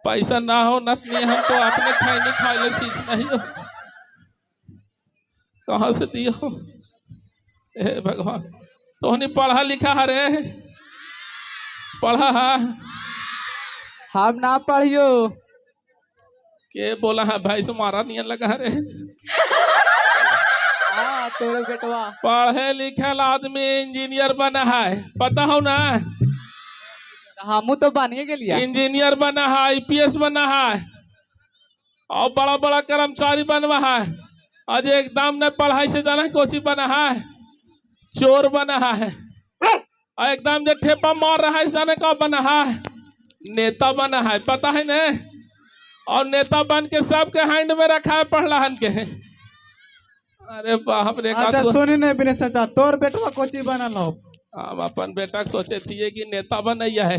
पैसा ना हो नथनी, हम तो अपने खैनी खाए ले चीज नहीं हो, कहाँ से दियो? हे भगवान। तोहनी पढ़ा लिखा हरे? पढ़ा है? हम ना पढ़ियो। के बोला है भाई से मारा नहीं लगा रे? हाँ, तोरे बेटवा। पढ़े लिखल आदमी इंजीनियर बना है, पता हो ना? हमू तो बनिए गेलिया। इंजीनियर बना है, आईपीएस बना है और बड़ा बड़ा कर्मचारी बनवा है। आज एकदम न पढ़ाई से जाना कोची बना है? चोर बना है। और एकदम जो ठेपा मार रहा है, जाने का बना है? नेता बना है, पता है ना? और नेता बन के सबके हैंड में रखा है पढ़लाहन के। अरे बाप रे, का अच्छा सुनी ने बिने चाचा, तोर बेटवा कोची बनल हो? हम अपन बेटा के सोचे थी कि नेता बनैया है।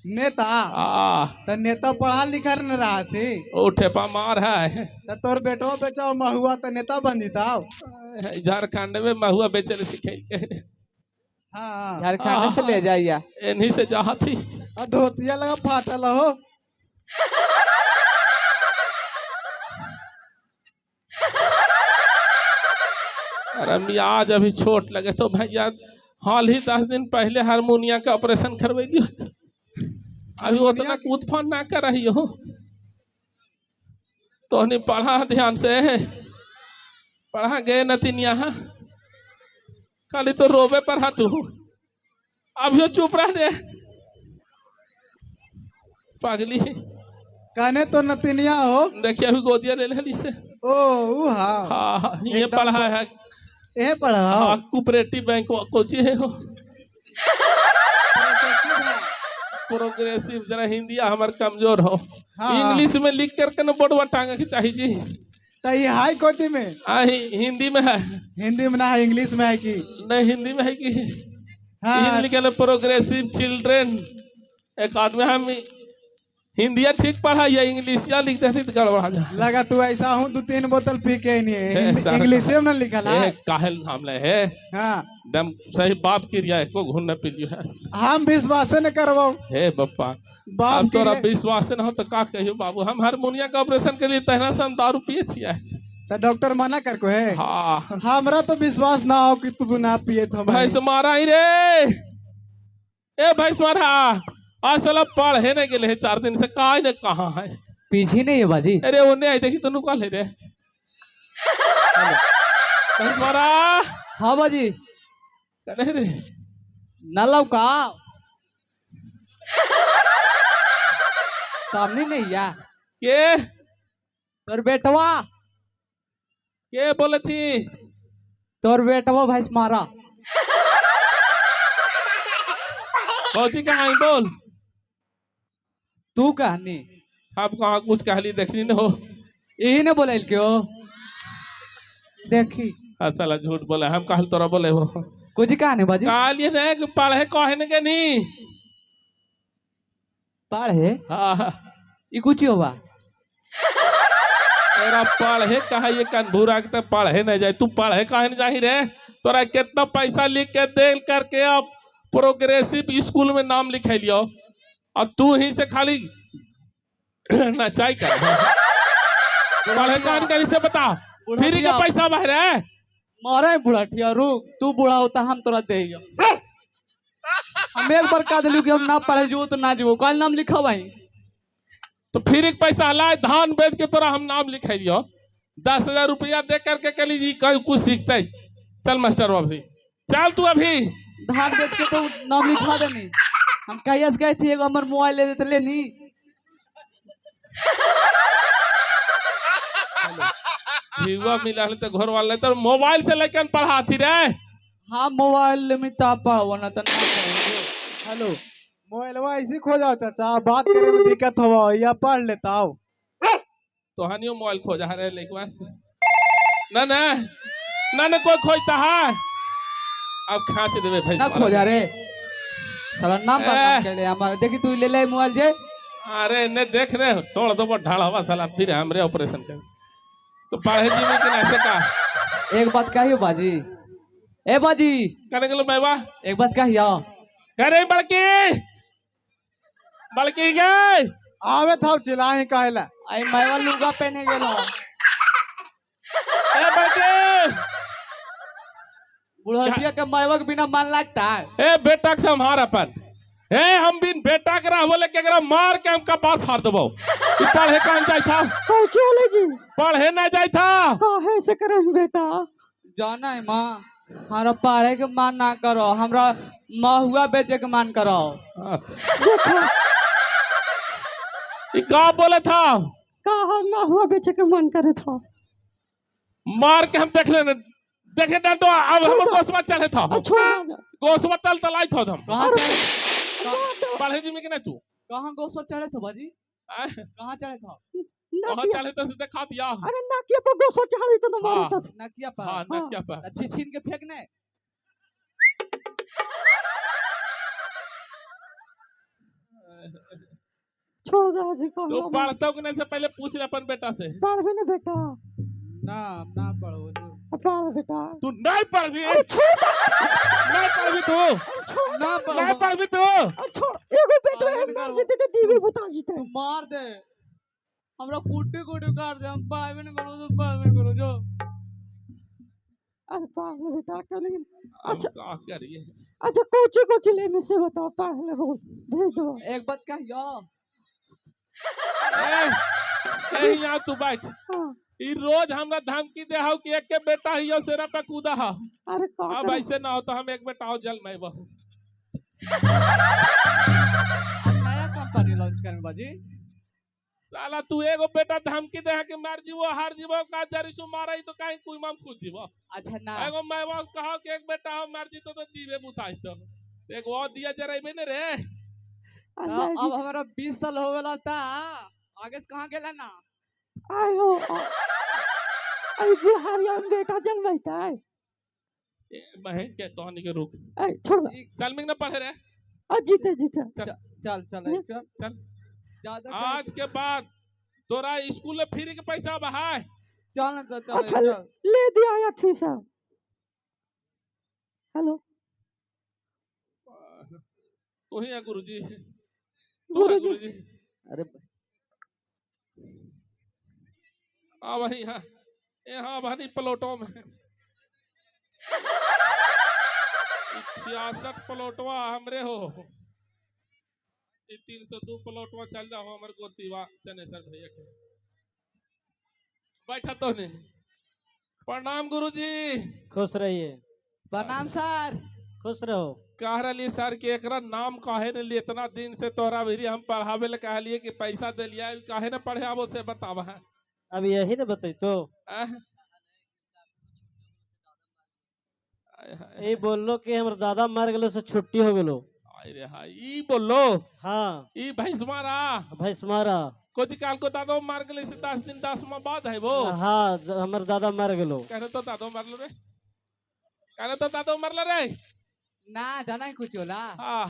नेता? आ। त नेता पढ़ा लिखा न रहा थी। ओ ठेपा मार है। त तोर बेटवा बेचाओ महुआ त नेता बन जीताओ। झारखंड में महुआ बेचे ले सिखे के। हाँ। झारखंड से ले जाइया। इन्हीं से जहाँ थी। आ धोतिया लगा फाटल हो। अरे मियाज अभी छोट लगे तो भैया, हाल ही 10 दिन पहले हारमोनिया का ऑपरेशन करवैलियो, अभी उतना कूद फान ना कर रही हो। तो नहीं पढ़ा, ध्यान से पढ़ा गए न यहाँ खाली तो रोबे पर हा तू। अभी चुप रह दे पगली। कहने तो नतिनिया हो। देखिए, अभी गोदिया ले ली से। ओ ऊ हाँ। हाँ हाँ, ये एकदम। पढ़ा है। ए पढ़ा? हाँ, कोऑपरेटिव बैंक कोची है हो? प्रोग्रेसिव। जरा हिंदी हमार कमजोर हो। हाँ। इंग्लिश में लिख करके ना बोर्डवा टांगे के चाहिए जी। त ये हाई कोची में? आ हिंदी में है। हिंदी में ना है, इंग्लिश में है कि? नहीं, हिंदी में है कि? हाँ। हिंदी लिखे प्रोग्रेसिव चिल्ड्रन एक आदमी। हम हिंदिया ठीक पढ़ा या इंग्लिशिया लिख देती तो गड़बड़ा जा। लगा तू ऐसा हूँ दो तीन बोतल पी के नहीं ए, है। इंग्लिश में ना लिखल है। ए, काहेल नाम ले है? हाँ। दम सही बाप की रिया को घुन न पी लियो है। हम विश्वास न करवाओ। हे बप्पा। बाप अब तोरा की रे। विश्वास न हो तो का कहियो बाबू? हम हारमोनिया का ऑपरेशन के लिए तहना से हम दारू पिए छियै। तो डॉक्टर मना कर को है? हाँ। हमरा तो विश्वास ना हो कि तू ना पिए तो। भैंस मारा ही रे। ए भैंस मारा, आज साला पढ़े नहीं गेले है 4 दिन से, का ने कहाँ है? पीछे नहीं है बाजी। अरे ओने आई, देखी तो नुकाल है रे भैंस मारा। हाँ बाजी। अरे रे। न लव का सामने नहीं या। के? तोर बेटवा। के बोले थी? तोर बेटवा भैंस मारा। भौजी कहाँ आई बोल? तू कहनी। हम कहाँ कुछ कहली? देखनी न हो। यही ने बोले क्यों देखी। हाँ, साला झूठ बोले। हम कहल तोरा बोले हो? कुछ कहनी बाजी? कहलिए ने कि पढ़े कहे ने के नहीं। पढ़े? हाँ। ई कुछ होबा? तेरा पढ़े कहा ये कान भूरा के तो पढ़े नहीं जाए। तू पढ़े काहे नहीं जाही रे? तोरा कितना पैसा लिख के दे करके अब प्रोग्रेसिव स्कूल में नाम लिखे लियो और तू ही से खाली नचाई कर। पढ़े कान करी से बता, फ्री का पैसा बाहर है। मारे बुढ़ाठिया, रुक। तू बूढ़ा होता हम तोरा दे। हम एक बार कह दिलू कि हम ना पढ़े जुओ तो ना जुओ, कल नाम लिखा भाई। तो फिर एक पैसा लाए, धान बेच के तोरा हम नाम लिखे लियो। 10,000 रुपया दे करके कली जी कल कुछ सीखते। चल मास्टर, अभी चल तू अभी। धान बेच के तो नाम लिखा देनी। हम कहिया से गए थी, एगो हमर मोबाइल ले देते लेनी। युवा मिला तो घर वाले तो मोबाइल से लेकर पढ़ाती रे। हाँ, मोबाइल में तो पढ़ो ना तो ना पढ़ो। हेलो, मोबाइलवा ऐसे खो जाओ चाचा, बात करे में दिक्कत हो या पढ़ लेता हो। तो हानियो मोबाइल खोजा रहे लेकिन ना ना ना ना कोई खोजता है, अब खांच देवे भाई। ना खोजा रे, साला नाम बदनाम कर ले हमारा। देखी, तू ले ले मोबाइल जे। अरे ने देख रे, तोड़ दो ढाल हवा साला, फिर हमरे ऑपरेशन कर। तो पढ़े जी में कि ऐसे का? एक बात कहियो बाजी, ए बाजी। करे गेलो मैवा। एक बात कहियो। करे बड़की बड़की गए। आवे था चिल्लाए काहेला। आई मायवा लुगा पहने गेलो। ए बेटे, बुढ़िया के मायवा के बिना मन लगता है। ए बेटा के संभार अपन। ए हम बिन बेटा के रह बोले केकरा मार के हम कपार फाड़ देबो। ई पढ़े कहाँ जाय था? कौची होले जी? पढ़े ना जाय था। काहे से करे बेटा? जाना है माँ, हमरा पढ़े के मन ना करो, हमरा महुआ बेचे के मन करो। देखो ई का बोले था? का हम महुआ बेचे के मन करे था। मार के हम देख लेने देखे ना तो अब हमर गोसवा चले था। अब छोड़ ना। गोसवा तल तलाई था हम। कहाँ चढ़े? पढ़े जी में कि नहीं तू? कहाँ गोसवा चढ़े थे बाजी? आय, कहाँ चढ़े था? कहाँ नकिया। चले तो दिखा दिया। अरे नकिया पर गोसो चढ़ी तो हाँ। मारता था। नकिया पर? हाँ, नकिया पर। अच्छी छीन के फेंकने। छोड़ दे जी को। तू पढ़ता कि नहीं से पहले पूछ ले अपन बेटा से। पढ़ भी ना बेटा। ना ना पढ़ो। पढ़ बेटा। तू नहीं पढ़बी। अरे छोड़ दे। नहीं पढ़बी तू। अरे छोड़ ना पढ़ो। नहीं पढ़बी तू। अरे छोड़, एगो बेटा अरे है, निकालो। मर जीते तो दीवी बुता जीते। तू मार दे हमरा, कुटी कुटी काट दे, हम पढ़ाई नहीं करो तो पढ़ाई नहीं करो जो। अरे पढ़ ले बेटा कल। अच्छा का करिए? अच्छा कोची कोची ले में से बताओ, पढ़ ले बोल भेज दो। एक बात कहियो। ए ए यहाँ तू बैठ। हाँ। ई रोज हमरा धमकी दे हौ कि एक के बेटा हियो सेरा पे कूदा हा। अरे का अब करें? ऐसे ना हो तो हम एक बेटा हो जल में बहू। नया कंपनी लॉन्च करने बाजी। साला तू एगो बेटा धमकी दे है कि मार जीवो हार जीवो का जरी सु मारई तो काहे कोई माम कूद जीवो। अच्छा ना। एगो मैं बस कहो कि एक बेटा हो मार जी तो दीवे बुताई तो एक और दिया जराइबे ने रे। अरे तो नहीं अब जी, हमारा 20 साल हो गया था, आगे से कहाँ गेला ना? आए हो आई बिहारिया में बेटा जन्मता है। ए, महेश के तोहनी के रुक। ऐ छोड़ दे। चल मिंग ना पढ़े रे। आ जीते जीते। चल चल चल चल चल। ज्यादा आज के बाद तोरा स्कूल में फ्री के पैसा बहाय। चल ना तो चल। अच्छा चल ले दिया या थी साहब। हेलो तू ही है गुरुजी, तू है गुरुजी। गुरुजी। अरे आ वही है यहाँ भानी प्लॉटों में 66 प्लॉटवा हमरे हो, 302 प्लॉटवा चल जाओ हमर गोतीवा चनेसर भैया के। बैठा तो नहीं। प्रणाम गुरुजी। खुश रहिए। प्रणाम सर। खुश रहो। कह रही सर कि एकरा नाम काहे ने लिए? इतना दिन से तोहरा भी हम पढ़ावे ले कहलिए कि पैसा दे लिया, काहे ने पढ़े आबो से बतावा है। अब यही ना बताई तो। आह? आय हाय। ये बोलो कि हमर दादा मर गेलो से छुट्टी हो गेलो। आय रे हाय, ई बोलो। हाँ। ई भैंसमारा। भैंसमारा। कोची काल को दादो मार गेले से 10 दिन 10 माह बाद है वो। हाँ, हमर दादा मर गेलो। कहने तो दादो मरलो रे, कहने तो दादो मरलो रे। ना जाना ही कुछ होला। हाँ।